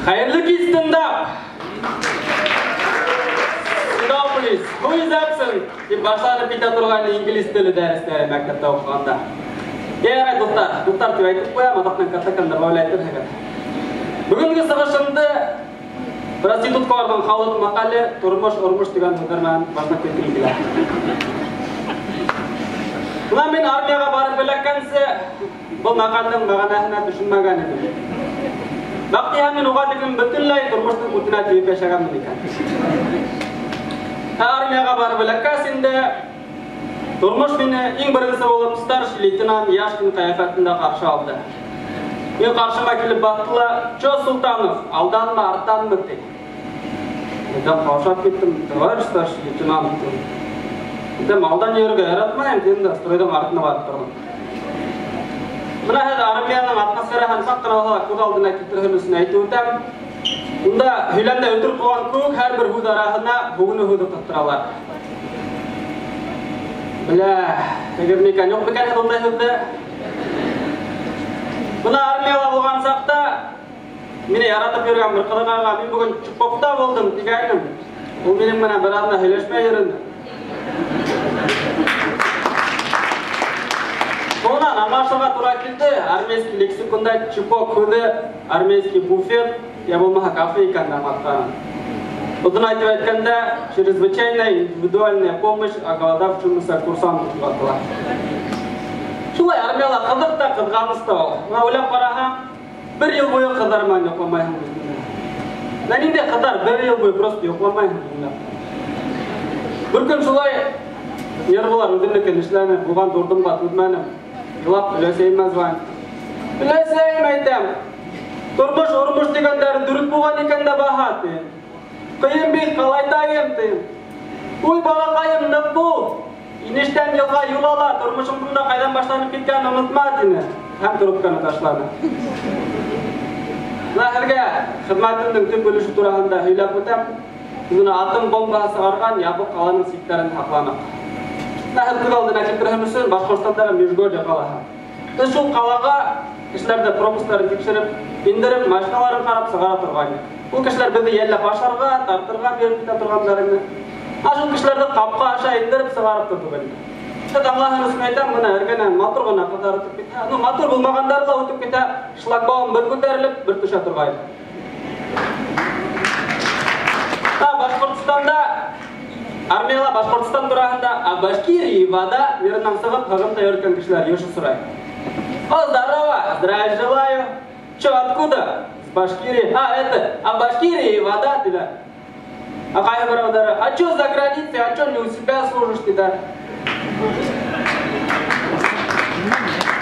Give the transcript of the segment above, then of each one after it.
Хәйерле кис, стендап! Sit down, please. Who is absent? Дип башланып китә торган инглиз теле дәресләре мәктәптә укыганда. Ярай, дуҫтар, дуҫтар дип әйтеп ҡуям, аҙаҡтан катакан добавлять итерһегеҙ. Бөгөнгө сығышымды проституткаларҙың халыҡ мәҡәле тормош ормош тигән һүҙҙәр менән башлап киткем килә. Бына мин армияға барып эләккәнсе был мәҡәлдең мәғәнәһенә төшөнмәгән инем. Баҡтиһәм, мин уға тиклем бөтөнләй тормоштоң үтенә тейеп йәшәгәнмен икән. Ә армияға барып эләккәс инде тормош мине иң беренсе булып старший лейтенант Яшкин ҡиәфәтендә ҡаршы алды. Мин ҡаршыма килеп баҫты ла, "Чё, Султанов, алданмы, арттанмы?" ти. Мин ҡаушап киттем, товарищ старший лейтенант. Әйтәм, алдан йөрөргә яратмайым, тим дә стройҙың артына барып торҙом. Бына һеҙ армияның атмосфераһын саҡ ҡына булһа ла күҙ алдына килтерһен өсөн әйтеп үтәм. Унда һөйләмдә өтөрөп ҡуйған кеүек һәр бер һүҙ араһына һүгенеү һүҙе ҡыҫтыралар. Белә, әгәр микән, юҡ микән һеҙ ундай һүҙҙе? Бына армияла булған саҡта мине яратып йөрөгән бер ҡыҙыҡайға мин бөгөн Чупокта булдым тигәйнем. Ул минең менән бер аҙна һөйләшмәй йөрөнө. Шунан аңлашырға тура килде, армейский лексиконда чупок һүҙе, армейский буфет, я булмаһа кафе икәнен аңлатҡан. Оҙон айтып әйткәндә, чрезвычайная индивидуальная помощь оголодавшемуся курсанту тип атала. Шулай армияла ҡыҙыҡ та, ҡыҙғаныс та ул. Бына уйлап ҡараһаң, бер йыл буйы ҡыҙҙар менән йоҡламайһың бит инде. Бына ниндәй ҡыҙҙар бер йыл буйы просто йоҡламайһың инде. Бер көн шулай нервылар үҙенекен эшләне, булған дурдымға түҙмәнем. Илап өләсәйемә звонить. Өләсәйем, әйтәм, тормош ормош тигәндәре дөрөҫ булған икән дә баһа, тием. Ҡыйын бит, ҡалайтайым, тием. Уй, балаҡайым, ныҡ бул. Инештән йылға юл ала, тормошоңдоң да ҡайҙан башланып киткәнен онотма, тине. Һәм трубканы ташланы. Бына һеҙгә хеҙмәтемдең төп өлөшө тураһында һөйләп үтәм. Беҙ уны атом бомбаһы сығарған ябыҡ ҡаланың сиктәрен һаҡланыҡ. Бына һеҙ күҙ алдына килтерһен өсөн Башҡортостандағы Межгорье ҡалаһы. Беҙ шул ҡалаға кешеләрҙе пропусктарын тикшереп, индереп, машиналарын ҡарап сығара торғайныҡ. Ул кешеләр беҙҙе йәлләп ашарға, тартырға биреп китә торғандар ине. Ә шул кешеләрҙе ҡапҡа аша индереп сығарып торҙоҡ инде. Һеҙ аңлаһын өсөн әйтәм, бына эргәнән матур ғына ҡыҙҙар үтеп китә. Ну, матур булмағандар ҙа үтеп китә, шлагбаум бер күтәрелеп, бер төшә торғайны. Та Башҡортостанда армияла Башҡортостан тураһында, а Башкирии вода еренән сығып һығымта йөрөткән кешеләр йыш осрай. О, здорово, здравия желаю. Чё, откуда? С Башкирии. А, это, а Башкирии вода, ты да. А ҡайһы берәүҙәре, а чё за границей, а чё не у себя служишь, ты да.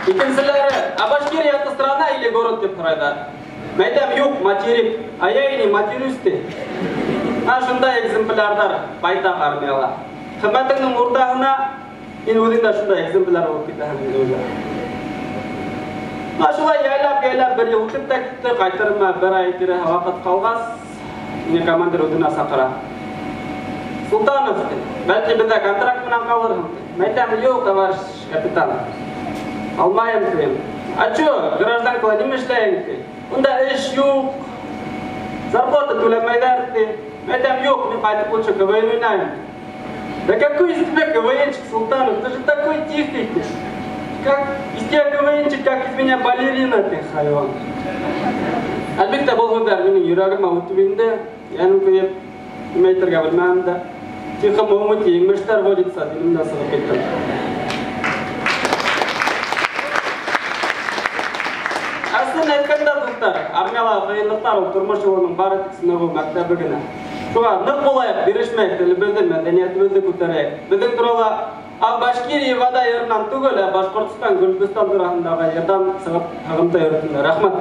Икенселәре, а Башкирия это страна или город, тип һорайҙар. Мәйтәм, юҡ, материк, а я и не матерюсь, ты. А шундай экземплярҙар байтаҡ армияла. Хеҙмәтеңдең уртаһына һин үҙең дә шундай экземпляр булып китәһең инде үҙе. Бына шулай яйлап-яйлап бер йыл үтеп тә китте, ҡайтырыма бер ай тирәһе ваҡыт ҡалғас, мине командир үҙенә саҡыра. Султанов, ти, бәлки беҙҙә контракт менән ҡалырһың, ти. Мәйтәм, юҡ, товарищ капитан, алмайым, тием. А чё, гражданкала нимә эшләйһең, ти? Унда эш юҡ, зарплата түләмәйҙәр, ти. Мәйтәм, юҡ, мин ҡайтып лучше КВН уйнайым. Да какой из тебя КВНчик, Султанов, ты же такой тихий, ты. Как из тебя КВНчик, как из меня балерина, ты, хайуан. Әлбиттә, был һүҙҙәр минең йөрәгемә үтеп инде. Йәнем көйөп, нимә әйтергә белмәнем дә. Тихом омуте имештәр водится, тинем дә сығып киттем. Әслен әйткәндә, дуҫтар, армияла ҡыйынлыҡтар ул тормош юлының бары тик сынығыу мәктәбе генә. Шуға ныҡ булайыҡ, бирешмәйек, телебеҙҙе, мәҙәниәтебеҙҙе күтәрәйек. Беҙҙең турала А Башкирия вода йырынан түгел, ә Башҡортостан, Гөлбөстан тураһындағы йырҙан сығып һығымта йөрөтөндөр. Рәхмәт.